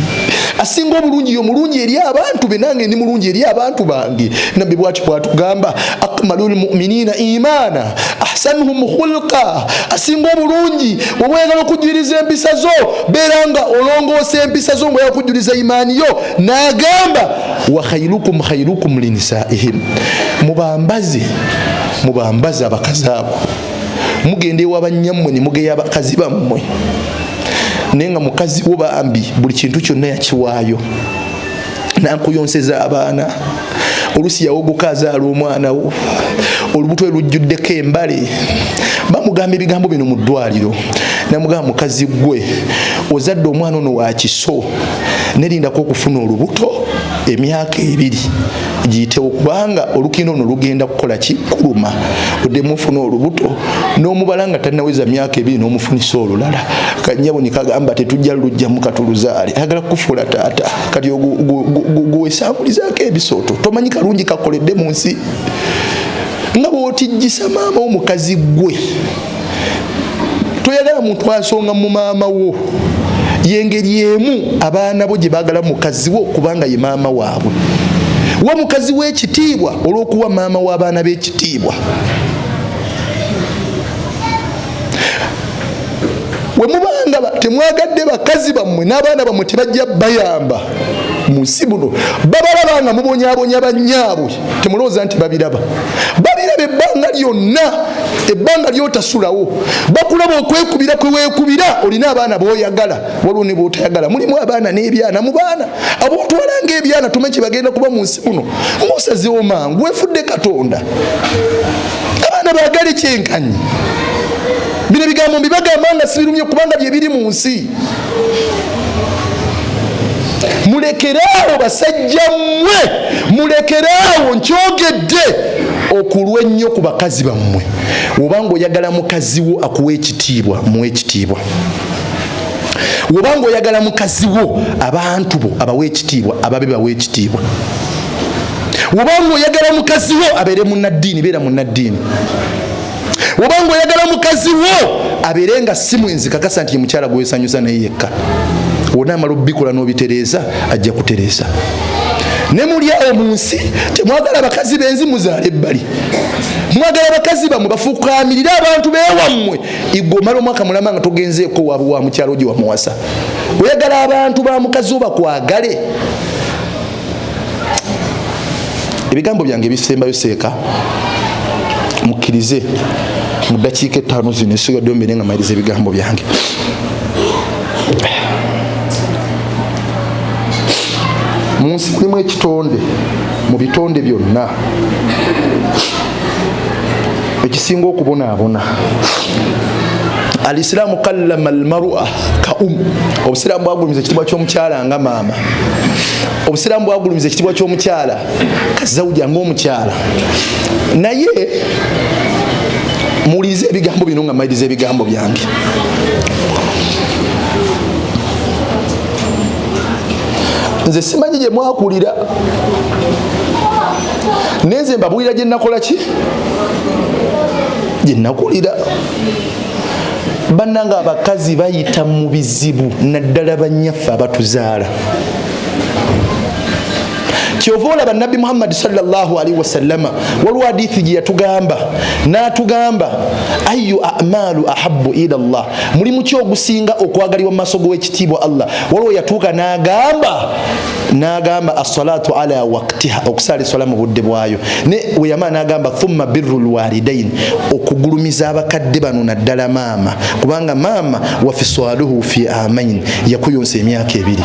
Asinga obulungi yo mulungi eri abantu be, nange ndi mulungi eri abantu bange. Nabbi bwati bwatugamba, akmalul muminina imana ahsanuhum khulqa. Asinga obulungi, woba oyagala okujjuliriza empisa zo, beera nga olongoosa empisa zo ngaoyagala okujjuliza imaani yo. N'agamba wa khairukum khairukum linisaihim. Mubambaze, mubambaze abakazi abo. Mugenda ewa bannyammwe ne mugeya abakazi bammwe, naye nga mukazi wo bambi buli kintu kyonna yakiwaayo, nankuyonseza abaana, olusi yawogoka azaala omwana wo, olubuto lujjuddeko embale. Bamugamba ebigambo bino mu ddwaliro, namugamba, mukazi gwe ozadde omwana ono wa kiso, nerindako okufuna olubuto emyaka 2 giyitewo, kubanga olukindo luno lugenda kukola ki? Kuluma. Oddemu ofuna olubuto n'omubala nga tannaweza myaka 2 n'omufunisa olulala. Kanyabo ne kagamba tetujja lujjamu katuluzaale, ayagala kukufuula taata. Kati gwesambulizaako ebisooto, tomanyi kalungi kakoledde mu nsi nga bw'otijjisa maama omukazi gwe. Toyagala muntu asonga mu maama wo. Yengeri emu abaana bo gye baagala mukazi wo, kubanga ye maama waabwe. Wa mukazi w'ekitiibwa olw'okuwa maama w'abaana b'ekitiibwa. We mubanga temwagadde bakazi bammwe n'abaana bammwe, tebajja bayamba mu nsi buno. Babalaba nga mubonyabonya bannyaabwe, temulowooza nti babiraba. Babiraba ebbanga lyonna, ebbanga lyotasulawo. Bakulaba okwekubira kwe weekubira. Olina abaana b'oyagala, waliwo ne b'otayagala. Mulimu abaana n'ebyana. Mu baana ab'otwala ng'ebyana, tumanyi kye bagenda kuba mu nsi muno. Ng'osazeewo mangu, wefudde Katonda. Abaana baagale kyenkanyi. Bino ebigambo mbibagamba nga sibirumye, kubanga bye biri mu nsi. Mulekeraawo basajja mmwe, mulekeraawo, nkyogedde, okulwa ennyo ku bakazi bammwe. Obanga oyagala mukazi wo akuwa ekitiibwa, muwe ekitiibwa. Obanga oyagala mukazi wo abantu bo abawe ekitiibwa, ababe bawe ekitiibwa. Obanga oyagala mukazi wo abeere munnaddiini, beera munnaddiini. Obanga oyagala mukazi wo abeere nga si mwenzi, kakasa nti ye mukyala gwesanyusa naye yekka. Wona amala obikola n'obitereeza, ajja kutereeza. Ne muli awo mu nsi temwagala bakazi benzi, muzaala ebbali. Mwagala bakazi bammwe bafukamirire abantu bewammwe. Igwe omala omwaka mulama nga togenzeeko waabwe wa mukyalo gye wamuwasa. Oyagala abantu ba mukazi wo bakwagale. Ebigambo byange ebisembayo, seeka mukkirize mu ddakiika 5 zino esigaddeyo mbeere nga maliriza ebigambo byange. Mu nsi mulimu ekitonde mu bitonde byonna ekisinga okubonaabona. Alisiraamu kallama almarua ka um. Obusiraamu bwagulumiza ekitiibwa ky'omukyala nga maama. Obusiraamu bwagulumiza ekitiibwa ky'omukyala kazawuja ng'omukyala. Naye muwulirize ebigambo bino nga maliriza ebigambo byange. Nze simanyi gye mwakulira, naye nze mbabuulira gye nakola ki, gye nakulira. Bannanga, abakazi bayita mu bizibu, naddala bannyaffe abatuzaala. Kyova olaba Nabbi Muhammadi sallallahu alaihi wasallama waliwo hadithi gye yatugamba, n'atugamba ayu amalu ahabu ila llah, mulimu ki ogusinga okwagalibwa mu maaso g'owekitiibwa Allah. Waliwo yatuuka n'agamba assalatu ala waktiha, okusaala eswala mu budde bwayo. Ne weyamala n'agamba thumma birru lwalidain, okugulumiza abakadde bano naddala maama, kubanga maama wafiswaluhu fi amain, yakuyonsa emyaka 2.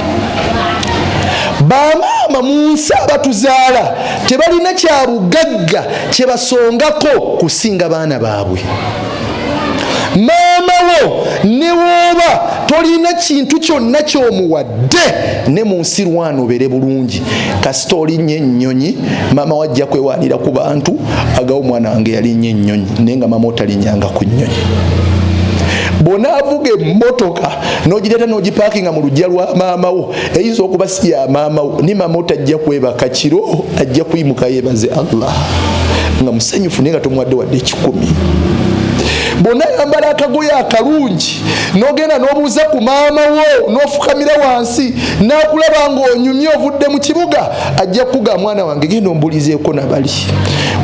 Bamaama mu nsi abatuzaala tebalina kyabugagga kyebasongako kusinga baana baabwe. Maama wo ne wooba tolina kintu kyonna kyomuwadde ne mu nsi lwana obeere bulungi, kasita olinnya ennyonyi maama wajja kwewaanira ku bantu agawo omwana wange yalinnya ennyonyi, naye nga maama otalinnyanga ku nnyonyi. Bw'onaavuga emmotoka n'ogireeta n'ogipaakinga mu luggya lwa maama wo, eyinza okuba si ya maama wo, ni maama wo tajja kwebaka kiro, ajja kuyimuka yeebaze Allah nga musanyufu, naye nga tomuwadde wadde 100. Bw'onaayambala akagoye akalungi n'ogenda n'obuuza ku maama wo n'ofukamira wansi n'akulaba ng'onyumye ovudde mu kibuga, ajja kukuga mwana wange genda ombulizeeko nabali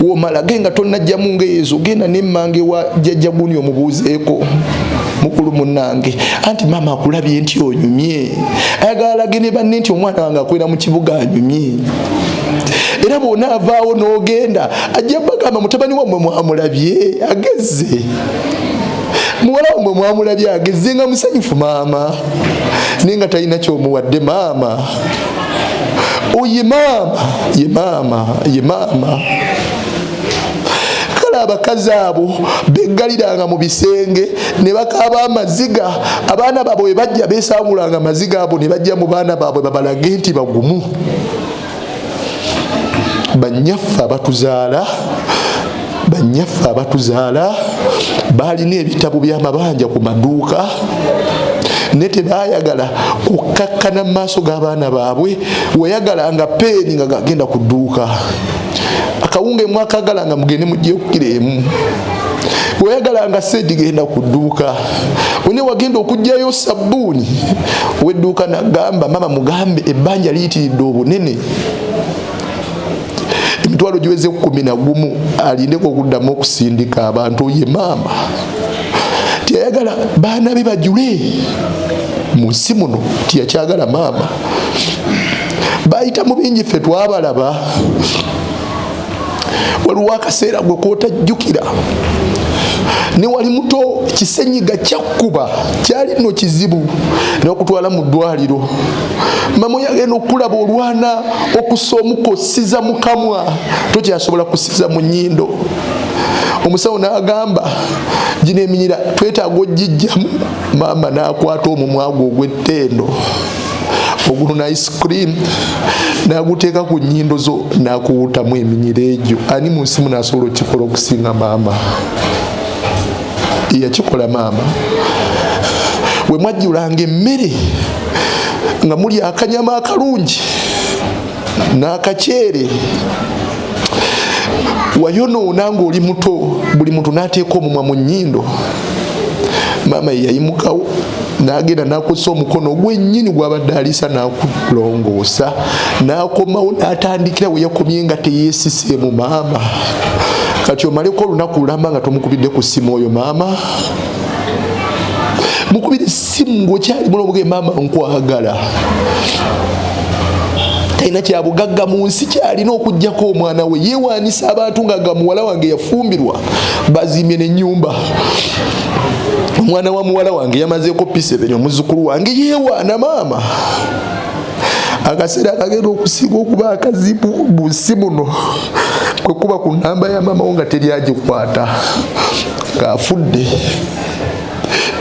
womala genda tonnajjamu ngeezo, genda nemmange wa jjajja guni omubuuzeeko mukulu munnange, anti maama akulabye nti onyumye, ayagala alage ne banne nti omwana wange akolera mu kibuga anyumye. Era bw'onaavaawo n'ogenda ajja bagamba mutabani wammwe mwamulabye ageze, muwala wammwe mwamulabye ageze nga musanyufu maama, naye nga talina kyomuwadde maama. Oye maama, ye maama, ye maama. Kale abakazi abo beggaliranga mu bisenge ne bakaaba amaziga, abaana baabwe bwe bajja beesangulanga amaziga abo ne bajja mu baana baabwe babalage nti bagumu. Bannyaffe abatuzaala, bannyaffe abatuzaala baalina ebitabo by'amabanja ku maduuka, ne tebaayagala kukkakkana mu maaso g'abaana baabwe. Weyagalanga peeni nga gagenda ku dduuka, akawunga emu akagalanga mugende mujje kukira emu, weyagalanga sente genda ku dduuka. One wagenda okuggyayo sabbuuni ow'edduuka nagamba mama mugambe ebbanja liyitiridde obunene, emitwalo giweze 11, alindeko okuddamu okusindika abantu. Ye maama teyayagala baana be bajule mu nsi muno, tiyakyagala maama. Bayita mu bingi, ffe twabalaba. Waliwo akaseera gwe kootajjukira ne wali muto, kisenyiga kyakkuba kyali nno kizibu nokutwala mu ddwaliro. Mama yagenda okulaba olwana okussa omuka osiza mu kamwa, tokyasobola kusiza mu nnyindo. Omusawo n'agamba gino eminyira twetaaga ogijjamu. Maama n'akwata omumwa gwe ogw'ettendo ogunona ice cream n'aguteeka ku nnyindo zo n'akuwutamu eminyira egyo. Ani mu nsi muno asobola okukikola okusinga maama? Yakikola maama. We mwajjulanga emmere nga mulya akanyama akalungi n'akaceere, wayonoona ng'oli muto, buli muntu n'ateeka omumwa mu nnyindo. Maama ye yayimukawo n'agenda n'akozesa omukono gwennyini gw'abadde aliisa n'akulongoosa, n'akomawo n'atandikira we yakomye nga teyeesiseemu maama. Kati omaleko olunaku lulamba nga tomukubidde ku ssimu oyo maama, mukubire essimu ng'okyali mulomuge, maama nkwagala. Talina kyabugagga mu nsi kyalina okuggyako omwana we. Yeewaanisa abantu nga ga muwala wange yafumbirwa, bazimbye n'ennyumba, omwana wa muwala wange yamazeeko P7, omuzzukulu wange. Yeewaana maama. Akaseera akagenda okusinga okuba akazibu mu nsi muno kwe kuba ku namba ya maama wo nga teri agikwata ng'afudde.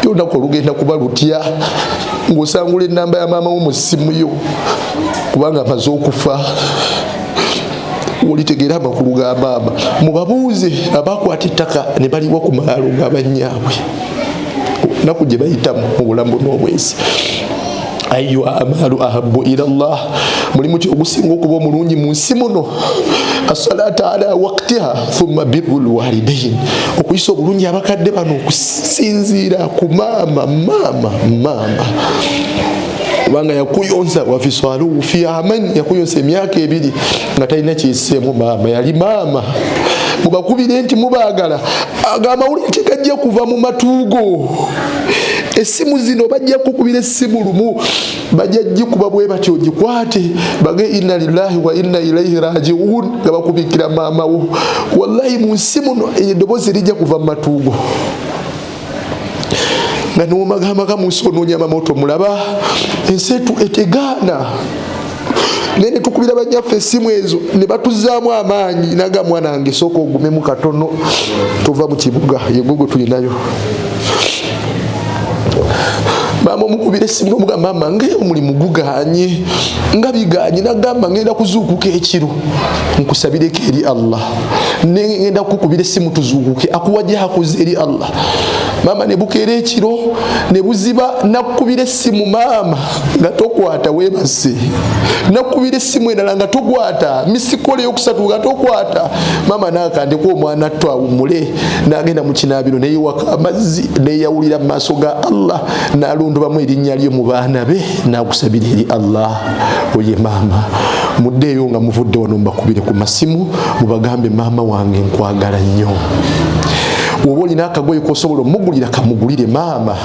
Olunaku olugenda kuba lutya ng'osangula ennamba ya maama wo mu ssimu yo kubanga amaze okufa? Olitegeera amakulu ga maama. Mubabuuze abakwata ettaka ne baliwa ku malaalo ga bannyaabwe, olunaku gye bayitamu mu bulamu n'obwezi. Ayu amalu ahabu ila llah, mulimu ki ogusinga okuba omulungi mu nsi muno? Assalata ala waktiha thumma birru lwalidain, okuyisa obulungi abakadde bano okusinziira ku maama. Maama, maama. Kubanga yakuyonsa, wafisaluhu fi aman, yakuyonsa emyaka 2 nga talina kyeseemu. Maama yali maama. Mubakubire nti mubaagala. Ago amawulire tegajja kuva mu matuugo. Essimu zino bajja kukubira essimu lumu, bajja gikuba bwe batyo ogikwate, bage inna lillahi wa inna ilaihi rajiun, nga bakubikira maama wo. Wallahi mu nsi muno eddoboozi lijja kuva mu matuugo. Nga niwomagamaga mu nsi onoonya maama otomulaba, ensi etegaana. Naye ne tukubira banyaffe essimu ezo ne batuzaamu amaanyi, naga mwana wange sooka ogumemu katono, tova mu kibuga yegwe gwe tulinayo. Maama omukubira essimu nomugamba, maama nga omulimu guganye, nga biganye, nagamba ngenda kuzuukuka ekiro nkusabireko eri Allah, ngenda kukubira essimu tuzuukuke, akuwa gyakoze eri Allah. Maama ne bukeera ekiro ne buziba, nakubira essimu maama nga tokwata, weebase. Nakubira essimu endala nga tokwata, misikole eyokusatu nga tokwata. Maama nakandeko omwana atto awummule, n'agenda mu kinaabiro neyewaka amazzi, neyawulira mu maaso ga Allah, n'alondobamu erinnya lye mu baana be, n'akusabira eri Allah. Oye maama, muddeeyo nga muvudde wano mbakubire ku masimu mubagambe, maama wange nkwagala nnyo. Woba olina akagoye kosobola omugulira, kamugulire maama.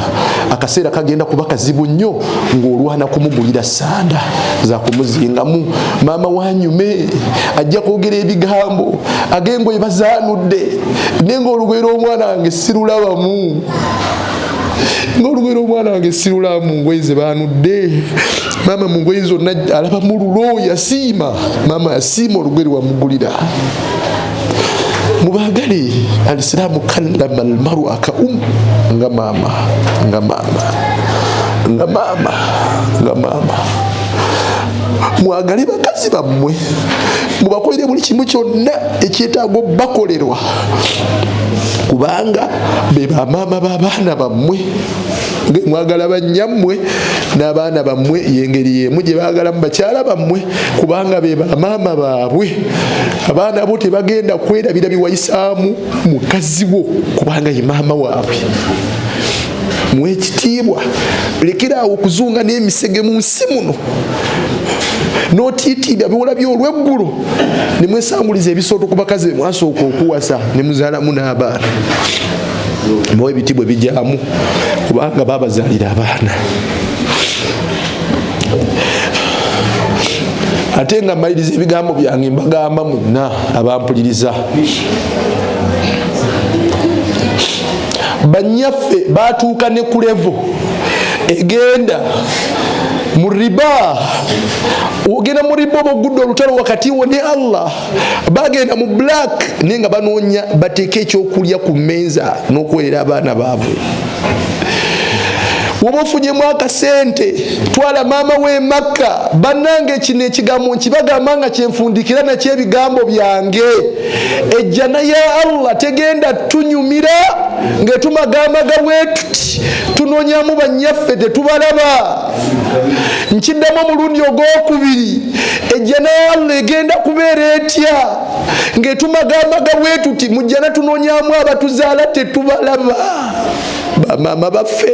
Akaseera kagenda kuba kazibu nnyo ng'olwana kumugulira sanda za kumuzingamu. Maama wanyume ajja kwogera ebigambo ag'engoye bazaanudde, naye ng'olugoye lw'omwana wange sirulabamu, ng'olugoye lw'omwana wange sirulabamu mu ngoye ze baanudde. Maama mu ngoye zonna alabamu lulo, yasiima. Maama yasiima olugoye lwamugulira. Mubagale. Alisiraamu kallama almar'a ka nga maama, nga maama, nga maama, nga maama. Mwagale bakazi bammwe, mubakolere buli kimu kyonna ekyetaaga obbakolerwa, kubanga be bamaama b'abaana bammwe. Mwagala bannyammwe n'abaana bammwe yengeri y'emu gye baagalamu bakyala bammwe, kubanga be bamaama baabwe. Abaana bo tebagenda kwerabira biwayisaamu mukazi wo, kubanga ye maama waabwe. Muwe ekitiibwa. Lekeraawo okuzunga n'emisege mu nsi muno, n'otiitiira biwola by'olweggulo ne mwesanguliza ebisooto ku bakazi be mwasooka okuwasa ne muzaalamu n'abaana. Muwe ebitiibwa ebijaamu, kubanga babazaalira abaana. Ate nga mmaliriza ebigambo byange, mbagamba mwenna abampuliriza, bannyaffe batuuka ne ku levo egenda mu riba. Ogenda mu riba oba ogudde olutalo wakati wo ne Allah. Bagenda mu black naye nga banoonya bateeke ekyokulya ku mmeeza n'okuweerera abaana baabwe. Woba ofunyemu akasente, twala maama w'e Makka. Bannange, kino ekigambo nkibagamba nga kyenfundikira nakyo ebigambo byange. Ejjana ya Allah tegenda tunyumira ng'etumagamaga bwe tuti, tunoonyamu bannyaffe tetubalaba. Nkiddamu omulundi ogwokubiri, ejjana ya Allah egenda kubeera etya ng'etumagamaga bwe tuti, mu jjana tunoonyamu abatuzaala tetubalaba? Bamaama baffe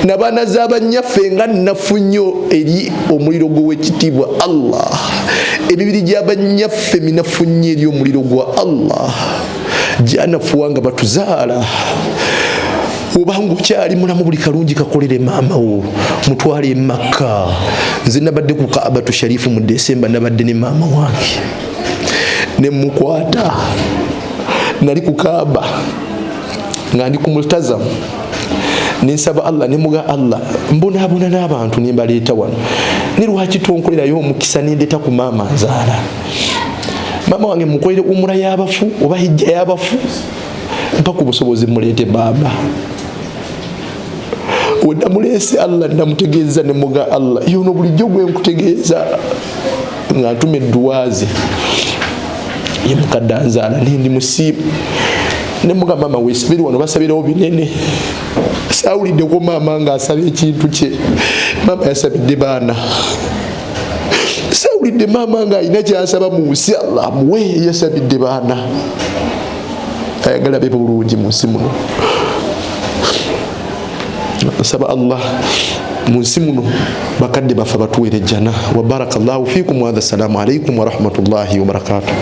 nabaana z'abannyaffe nga nnafu nnyo eri omuliro gw'owekitiibwa Allah. Emibiri gy'abannyaffe minafu nnyo eri omuliro gwa Allah, gyanafuwa nga batuzaala. Obanga okyali mulamu, buli kalungi kakolere maama wo, mutwale e Makka. Nze nabadde ku Kaabatu Sharifu mu Desemba, nabadde ne maama wange ne mukwata. Nali ku Kaaba nga ndi ku multazamu, nensaba Allah, nemuga Allah, mbonaabona n'abantu nembaleeta wano, ne lwaki tonkolerayo omukisa nendeeta ku maama nzaala? Maama wange mukolere umura y'abafu oba hijja y'abafu, mpa ku busobozi muleete baaba. Wenamuleese Allah namutegeeza, nemuga Allah, yono bulijjo gwe nkutegeeza nga ntuma edduwaaze, ye mukadde anzaala, nendi musiimu. Nemuga maama wesabiri wano, basabirawo binene. Saawuliddeko maama ng'asaba ekintu kye. Maama yasabidde baana. Saawulidde maama ng'alina kyasaba mu nsi Allah muwe. Yasabidde baana, ayagala be bulungi mu nsi muno. Nsaba Allah Mu nsi muno bakadde baffe batuweera ejjana. Wa barakallahu fikum. Wa hadha, assalamu alaikum warahmatullahi wabarakatuh.